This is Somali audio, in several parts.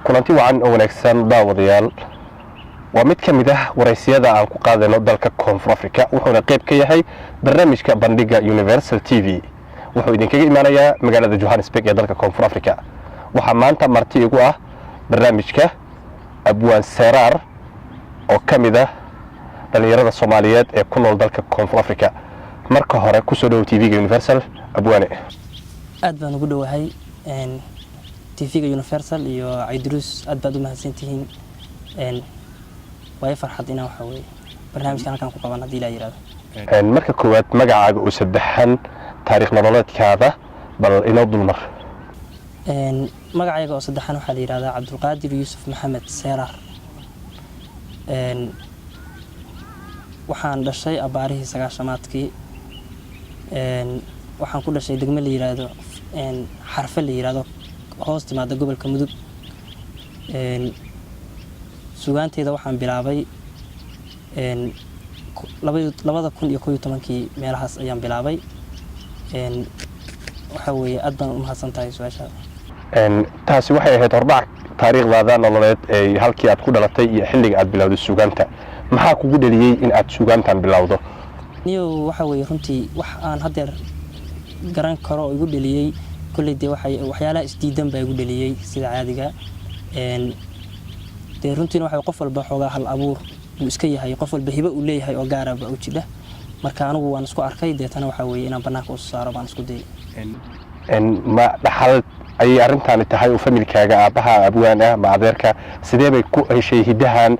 Kulanti wacan oo wanaagsan, daawadayaal. Waa mid ka mid ah waraysiyada aan ku qaadayno dalka Koonfur Africa, wuxuuna qayb ka yahay barnaamijka Bandhiga Universal TV. Wuxuu idinkaga imaanayaa magaalada Johannesburg ee dalka Koonfur Africa. Waxaa maanta marti igu ah barnaamijka Abwaan Seeraar oo ka mid ah dhallinyarada Soomaaliyeed ee ku nool dalka Koonfur Africa. Marka hore, kusoo dhowow TV-ga Universal, abwaane. Aad baan ugu dhowahay TV-ga Universal iyo Cayduruus. Aad baad u mahadsantihiin. Waa farxad inaan, waxaa weye, barnaamijkan halkaan ku qaban, haddii Ilaa yiraahdo. Marka koowaad, magacaaga oo saddexan, taariikh nololeedkaada bal inoo dulmar. Magacayga oo saddexan waxaa la yihahdaa Cabdulqaadir Yuusuf Maxamed Seeraar. Waxaan dhashay abaarihii 90-aadkii. Waxaan ku dhashay degmo la yiraahdo Xarfe la yiraahdo, hoos timaada gobolka Mudug. Sugaanteyda waxaan bilaabay 2011-kii, meelahaas ayaan bilaabay. Waxaa weeye, aad baan u mahadsan tahay su-aashaada. Taasi waxay ahayd hordhac taariikhdaada nololeed ee halkii aad ku dhalatay iyo xilliga aad bilowday sugaanta. Maxaa kugu dhaliyey in aad sugaantan bilowdo? Niyow, waxaa weeye, runtii wax aan haddeer garan karo oo igu dhaliyey kolley dee waxay waxyaalaha isdiidan baa igu dhaliyey sida caadiga. Dee runtiina waxa qof walba xoogaa hal abuur uu iska yahay, qof walba hibo uu leeyahay oo gaaraba u jidha. Marka anigu waan isku arkay, deetana waxaa weeye inaan bannaanka usu saaro baan isku dayay. Ma dhaxal ayay arrintaani tahay oo familkaaga, aabbaha abwaan ah, ma adeerka? Sidee bay ku heshay hiddahan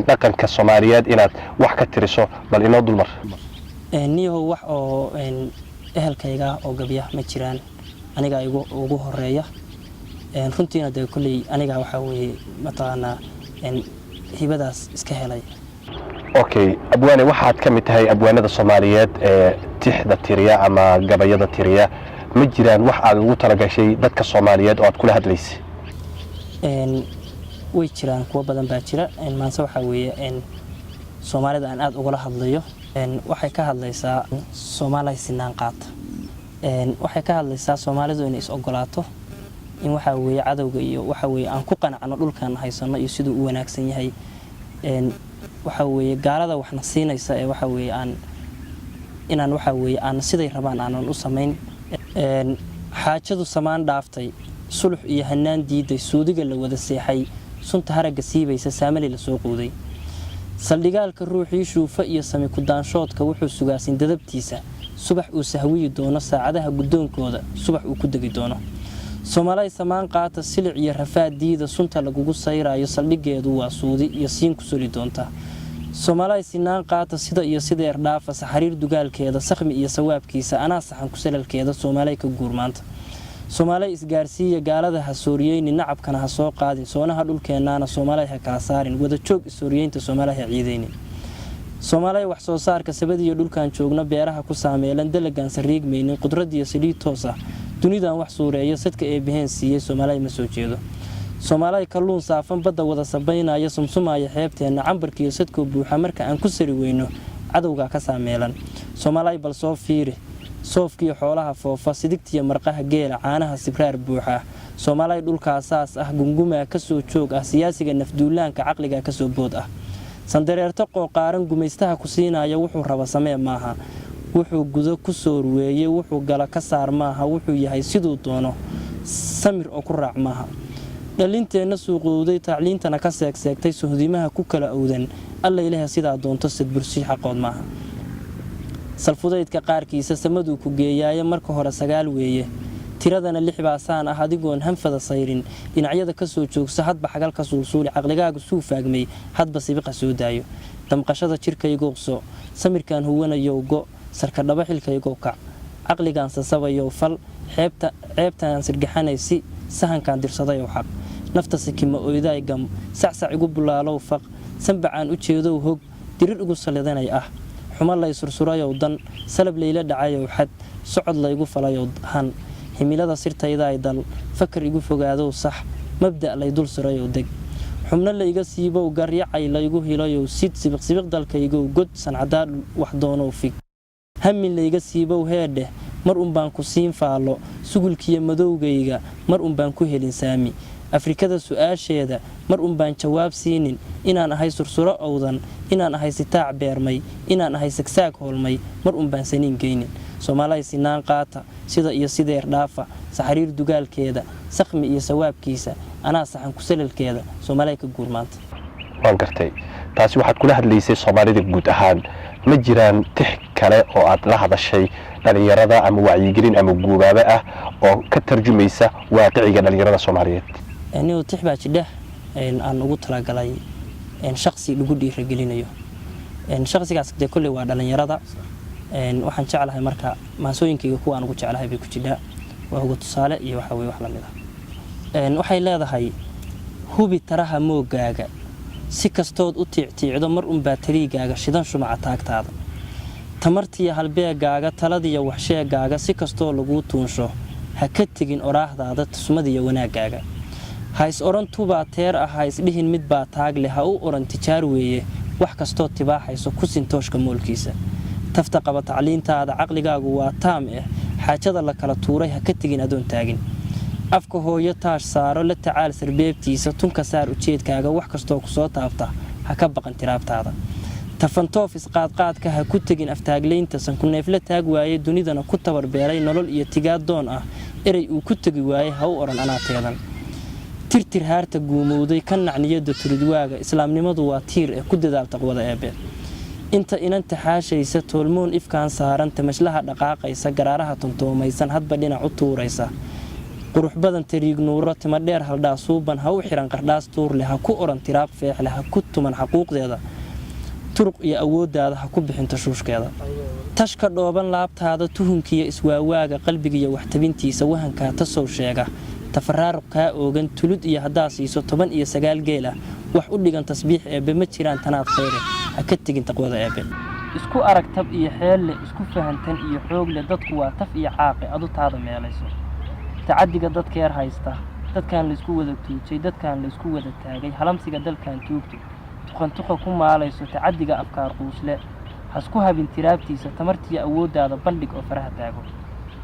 dhaqanka Soomaaliyeed inaad wax ka tiriso? Bal inoo dulmar. Niyahow, wax oo ehelkayga oo gabya ma jiraan. Aniga ugu horeeya. Runtiina dee kolley aniga, waxaa weeye, mataqaanaa, hibadaas iska helay. Okay, abwaane, waxaad ka mid tahay abwaanada Soomaaliyeed ee tixda tiriya ama gabayada tiriya. Ma jiraan wax aad ugu talagashay dadka Soomaaliyeed oo aad kula hadlaysay? Way jiraan, kuwo badan baa jira. Maanse waxaa weeye Soomaalida aan aada ugula hadlayo. Waxay ka hadlaysaa Soomaalay sinaan qaata. Waxay ka hadlaysaa Soomaalidu inay is ogolaato, in, waxaa weeye, cadowga iyo, waxa weeye, aan ku qanacno dhulkan haysano iyo siduu u wanaagsan yahay. Waxa weeye, gaalada waxna siinaysa ee, waxa weeye, aan inaan, waxa weeye, aan siday rabaan aanan u samayn. Xaajadu samaan dhaaftay, sulux iyo hanaan diiday, suudiga la wada seexay, sunta haragga siibaysa, saamali la soo quuday, saldhigaalka ruuxii shuufa iyo sami kudaanshoodka, wuxuu sugaasin dadabtiisa subax uu sahwiyi doono, saacadaha guddoonkooda subax uu ku degi doono. Soomaalay samaan qaata, silic iyo rafaad diida, sunta lagugu sayraayo saldhigeedu waa suudi iyo siin ku soli doonta. Soomaalay sinaan qaata, sida iyo sideer dhaafa, saxariir dugaalkeeda, sakhmi iyo sawaabkiisa, anaa saxan kusalalkeeda. Soomaalay ka guurmaanta. Soomaalay isgaarsiiya, gaalada ha sooriyeynin, nacabkana ha soo qaadin, soonaha dhulkeennaana Soomaalay ha kala saarin, wada joog isooriyeynta Soomaalay ha ciidaynin. Soomaalay wax soo saarka sabadiyo dhulkan joogno, beeraha ku saameelan, dalagaan sariigmaynin, qudradiyo saliid toos ah, dunidan wax suureeyo, sadka eebbaheen siiyey, Soomaalay ma soo jeedo. Soomaalay kalluun saafan badda wada sabaynaya, sumsumaaya xeebteenna, cambarkiiyo sadkoo buuxa, marka aan ku sari weyno cadowgaa ka saameelan. Soomaalay bal soo fiiri soofkiiyo xoolaha foofa, sidigtiyo marqaha geela, caanaha sibraar buuxa. Soomaalay dhulkaa saas ah, gungumaa kasoo joog ah, siyaasiga nafduulaanka caqligaa kasoo bood ah, sandareerto qooqaaran gumaystaha ku siinaya, wuxuu raba samee maaha, wuxuu gudo ku soo ruweeyey, wuxuu gala ka saar maaha, wuxuu yahay siduu doono samir oo ku raac maaha. Dhalinteenna suuqowday, tacliintana ka seegseegtay, sohdimaha ku kala owdan, Alla ilaha sidaa doonto sadbursi xaqood maaha. Salfudaydka qaarkiisa samaduu ku geeyaaye, marka hore 9 weeye, tiradana 6 baa saan ah. Adigoon hanfada sayrin, dhinacyada ka soo joogsa, hadba xagal ka suulsuuli, caqligaagu suu faagmay hadba sibiqa soo daayo. Damqashada jirkaygoqso, samirkaan huwanayow go, sarkadhaba xilkaygow kac, caqligaan sasabayow fal, ceebtaan sirgaxanaysi, sahankaan dirsadayow xaq, nafta sikima oydaay gam, sacsac igu bulaalow faq, sambacaan u jeedow hog, dirir igu sallidanay ah, xumo lay sursurayow dan, salab layla dhacayow xad, socod laygu falayow han, himilada sirtaydaay dal, fakar igu fogaadow sax, mabda' lay dul sirayow deg, xubno layga siibow garyacay laygu hilayow sid, sibiqsibiq dalkaygow god, sancadaa wax doonow fig, hamin layga siibow heedheh, mar unbaan ku siin faallo, sugulkiyo madowgayga mar unbaan ku helin saami. Afrikada su-aasheeda mar unbaan jawaab siinin. Inaan ahay sursuro owdan, inaan ahay sitaac beermay, inaan ahay sagsaag hoolmay, mar unbaan saniin geynin. Soomaalay sinaan qaata, sida iyo sideer dhaafa, saxariir dugaalkeeda, sakhmi iyo sawaabkiisa, anaa saxan kusalalkeeda. Soomaalay ka guur maanta. Waan gartay. Taasi waxaad kula hadlaysay Soomaalida guud ahaan. Ma jiraan tix kale oo aad la hadashay dhalinyarada ama wacyigelin ama guubaabo ah oo ka tarjumaysa waaqiciga dhalinyarada Soomaaliyeed? Nigu tix baa jidha aan ugu talagalay shaksi lagu dhiiragelinayo. Shaksigaas dee kolley waa dhalinyarada. Waxaan jeclahay marka maansooyinkayga kuwa aan ugu jeclahay bay ku jidhaa. Waa uga tusaale iyo waxa weye wax lamid ah. Waxay leedahay: hubi taraha moogaaga, si kastood u tiictiicdo, mar unbaa tariigaaga shidan shumaca taagtaada. Tamartiya halbeegaaga, taladiya waxsheegaaga, si kastoo laguu tuunsho, ha ka tegin oraahdaada, tusmadiya wanaaggaaga. Ha is odhan tubaa teer ah, ha isdhihin mid baa taag leh, ha u odhan tijaar weeye. Wax kastoo tibaaxayso ku sintooshka moolkiisa. Tafta qaba tacliintaada, caqligaagu waa taam eh. Xaajada la kala tuuray ha ka tegin adoon taagin. Afka hooyo taash saaro, la tacaal sarbeebtiisa, tunka saar ujeedkaaga. Wax kastoo kusoo taabta ha ka baqan tiraabtaada. Tafantoof isqaadqaadka ha ku tegin aftaaglaynta. Sankuneefla taag waaye, dunidana ku tabarbeelay, nolol iyo tigaad doon ah, erey uu ku tegi waayey ha u odhan anaa teedan. Tirtir haarta guumowday, ka nacniyada turidwaaga. Islaamnimadu waa tiir ee ku dadaal taqwada eebe. Inta inanta xaashaysa, toolmoon ifkaan saaran, tamashlaha dhaqaaqaysa, garaaraha tontoomaysan, hadba dhinac u tuuraysa, qurux badan, tariig nuuro, tima dheer, haldhaa suuban, ha u xiran qardhaas tuurleh, ha ku odhan tiraab feexleh, ha ku tuman xaquuqdeeda. Turuq iyo awooddaada ha ku bixin tashuushkeeda. Tashka dhooban laabtaada, tuhunkiiyo iswaawaaga, qalbigiiyo waxtabintiisa, wahankaa tasow sheega. Tafaraaruq kaa oogan, tulud iyo haddaa siiso 19 geel ah, wax u dhigan tasbiix eebbe ma jiraan. Tanaad khayre, ha ka tegin taqwada eebbe. Isku arag tab iyo xeelle, isku fahantan iyo xoogle. Dadku waa taf iyo caaqe, adu taada meelayso. Tacaddiga dadkeer haysta, dadkan laysku wada tuujay, dadkan laysku wada taagay, halamsiga dalkan tuugto tuqantuqa ku maalayso, tacaddiga afkaar quusle hasku habin tiraabtiisa. Tamartiya awooddaada bandhig oo faraha taago.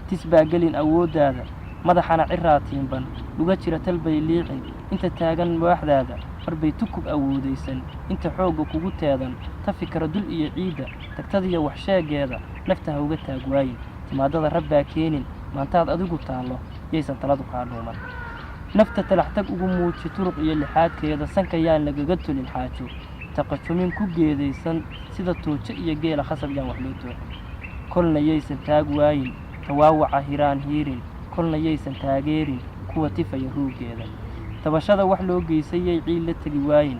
Tis baa gelin awooddaada, madaxana ciraa tiimban, dhuga jira talbay liicin. Inta taagan waaxdaada marbay tukub awoodaysan. Inta xoogga kugu teedan, ta fikra dul iyo ciidda, tagtadiyo waxsheegeeda, nafta ha uga taag waayin. Timaadada rabbaa keenin, maantaad adigu taallo, yaysan taladu kaa dhuuman. Nafta talaxtag ugu muuji turuq iyo lixaadkeeda. Sanka yaan lagaga tolin xaajo, taqajumin ku geedaysan, sida tuujo iyo geela khasab yaan wax loo tooxin. Kolna yaysan taag waayin tawaawaca hiraan hiirin, kolna yaysan taageerin kuwa tifaya ruuggeeda. Tabashada wax loo geysay yay ciil la tegi waayin.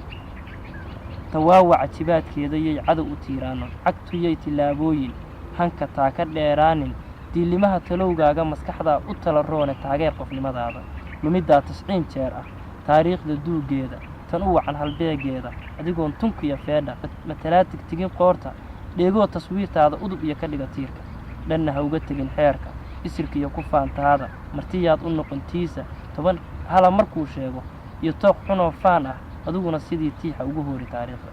Tawaawaca jibaadkeeda yay cadow u tiiraano. Cagtu yay tillaabooyin hanka taa ka dheeraanin. Diilimaha talowgaaga, maskaxdaa u tala roone, taageer qofnimadaada. Lumiddaa 90 jeer ah taariikhda duuggeeda, tan u wacan halbeegeeda, adigoon tunkiyo feedha matalaa tigtigin qoorta. Dheegoo taswiirtaada udub iyo ka dhiga tiirka. Dhanna ha uga tegin xeerka isirkiiyo ku faantaada. Martiyaad u noqon tiisa 10 hala markuu sheego iyo tooq xunoo faan ah, adiguna sidii tiixa ugu hoori taariikhda.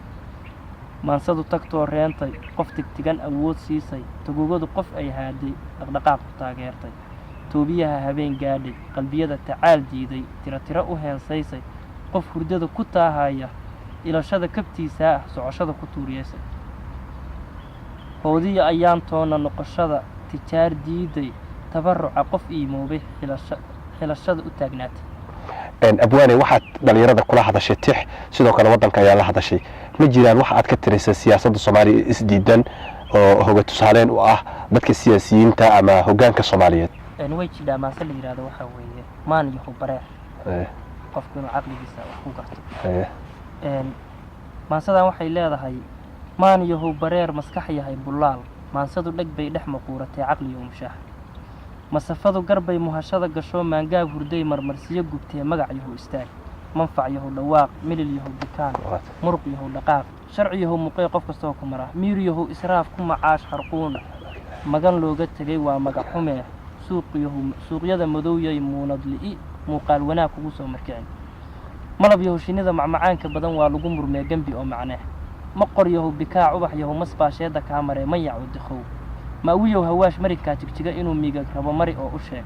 Maansadu tagtoo reentay, qof tigtigan awood siisay, togogadu qof ay haaday, dhaqdhaqaaq ku taageertay, toobiyaha habeen gaadhay, qalbiyada tacaal diiday, tiro tiro u heensaysay, qof hurdada ku taahaya, ilashada kabtiisaa ah, socoshada ku tuuriyeysay, hoodiya ayaan toonna noqoshada tijaar diiday, tabaruca qof iimoobay, xilashada u taagnaatay. Abwaane, waxaad dhalinyarada kula hadashay tix, sidoo kale waddanka ayaa la hadashay. Ma jiraan wax aad ka tirisa siyaasadda Soomaaliya isdiidan oo hoga tusaaleen u ah dadka siyaasiyiinta ama hoggaanka Soomaaliyeed? Way jidhaa maase la yidhahdo waxaa weeye maan iyo hubareer, qofku inuu caqligiisa wax ku garto. Maansadan waxay leedahay: maan iyo hubareer, maskax yahay bullaal, maansadu dheg bay dhex maquuratay, caqliyo umshaax masafadu garbay muhashada gasho, maangaab hurday marmarsiyo gubtee. Magac yahow istaag, manfac yahow dhawaaq, milil yahow bikaan, muruq yahow dhaqaaq, sharci yahow muqee, qof kastoo ku mara, miir yahow israaf ku macaash harquun, magan looga tegay waa magac xumee. Suuq yahow, suuqyada madow yay muunad li'i, muuqaal wanaag kugu soo markicin. Malab yahow shinnida macmacaanka badan waa lagu murmee, gembi oo macnee. Maqor yahow bikaac, ubax yahow masbaasheeda kaa maree, mayac oo dikhow. Ma'wiyow hawaash maridkaa jigjiga inuu miigag rabo, mari oo u sheeg.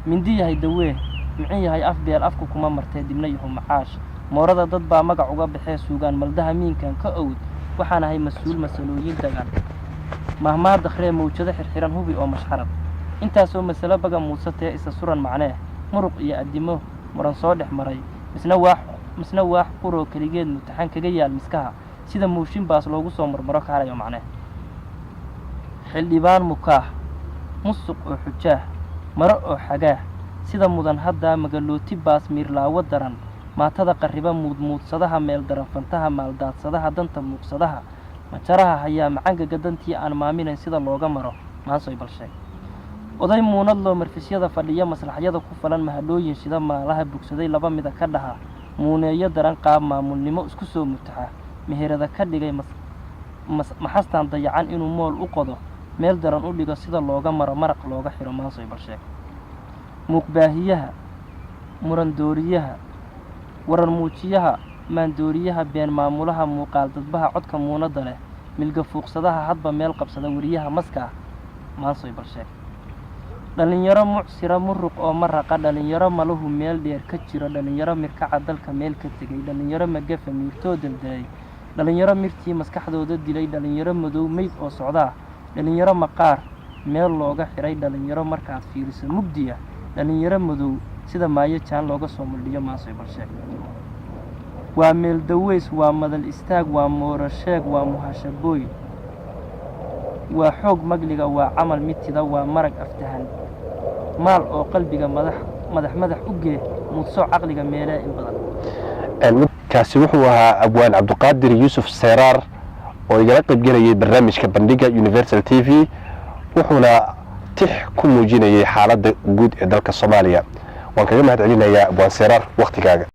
Mindi yahay dawee. Micin yahay af beel afku kuma martee, dibna yahu macaash moorada dad baa magac uga baxee. Suugaan maldaha miinkan ka owd, waxaan ahay mas-uul masalooyin dagaan, mahmaa dakhree, mawjado xirxiran hubi oo mashxarad. Intaasoo masalo baga muusatee isa suran macnee, muruq iyo addimo muran soo dhex maray, misna waax, misna waax quroo keligeed mutaxan kaga yaal miskaha, sida mooshin baas loogu soo marmaro kaalayo macnee. Xildhibaan mukaah, musuq oo xujaah, maro oo xagaah, sida mudan haddaa magalooti baas, miirlaawo daran, maatada qarriba, muudmuudsadaha meel daran, fantaha maalddaadsadaha, danta muuqsadaha, majaraha hayaa, macangaga dantii aan maaminayn sida looga maro, maansoy bal sheeg. Oday muunadloo marfisyada fadhiya, maslaxyada ku falan, mahadhooyin shida, maalaha bugsaday, laba mida ka dhaha, muuneeyo daran, qaab maamulnimo isku soo mutaxa, meherada ka dhigay, maxastaan dayacan inuu mool u qodo, meel daran u dhigo, sida looga maro maraq looga xiro, maansoy bal sheeg. Muuqbaahiyaha, murandooriyaha, waran muujiyaha, maandooriyaha, been maamulaha, muuqaal dadbaha, codka muunadda leh, milga fuuqsadaha, hadba meel qabsada, weriyaha maska ah, maansoy bal sheeg. Dhallinyaro mucsira, muruq oo maraqa, dhallinyaro maluhu meel dheer ka jiro, dhallinyaro mirkaca dalka meel ka tegay, dhallinyaro magafa miirtoo deldelay, dhallinyaro mirtii maskaxdooda dilay, dhallinyaro madow meyd oo socdaa, dhallinyaro maqaar meel looga xiray, dhallinyaro markaad fiiriso mugdiya, dhallinyaro madow sida maayo jaan looga soo muldhiyo, maansoy bal sheeg. Waa meel daweys, waa madal istaag, waa moorasheeg, waa muhashabooy, waa xoog magliga, waa camal mitida, waa marag aftahan, maal oo qalbiga madax madax madax u gee, muudso caqliga meelee in badan. Kaasi wuxuu ahaa abwaan Cabdiqaadir Yuusuf Seeraar oo igala qaybgelayay barnaamijka bandhiga Universal TV, wuxuuna tix ku muujinayay xaaladda guud ee dalka Soomaaliya. Waan kaga mahad celinayaa, abwaan Seeraar, wakhtigaaga.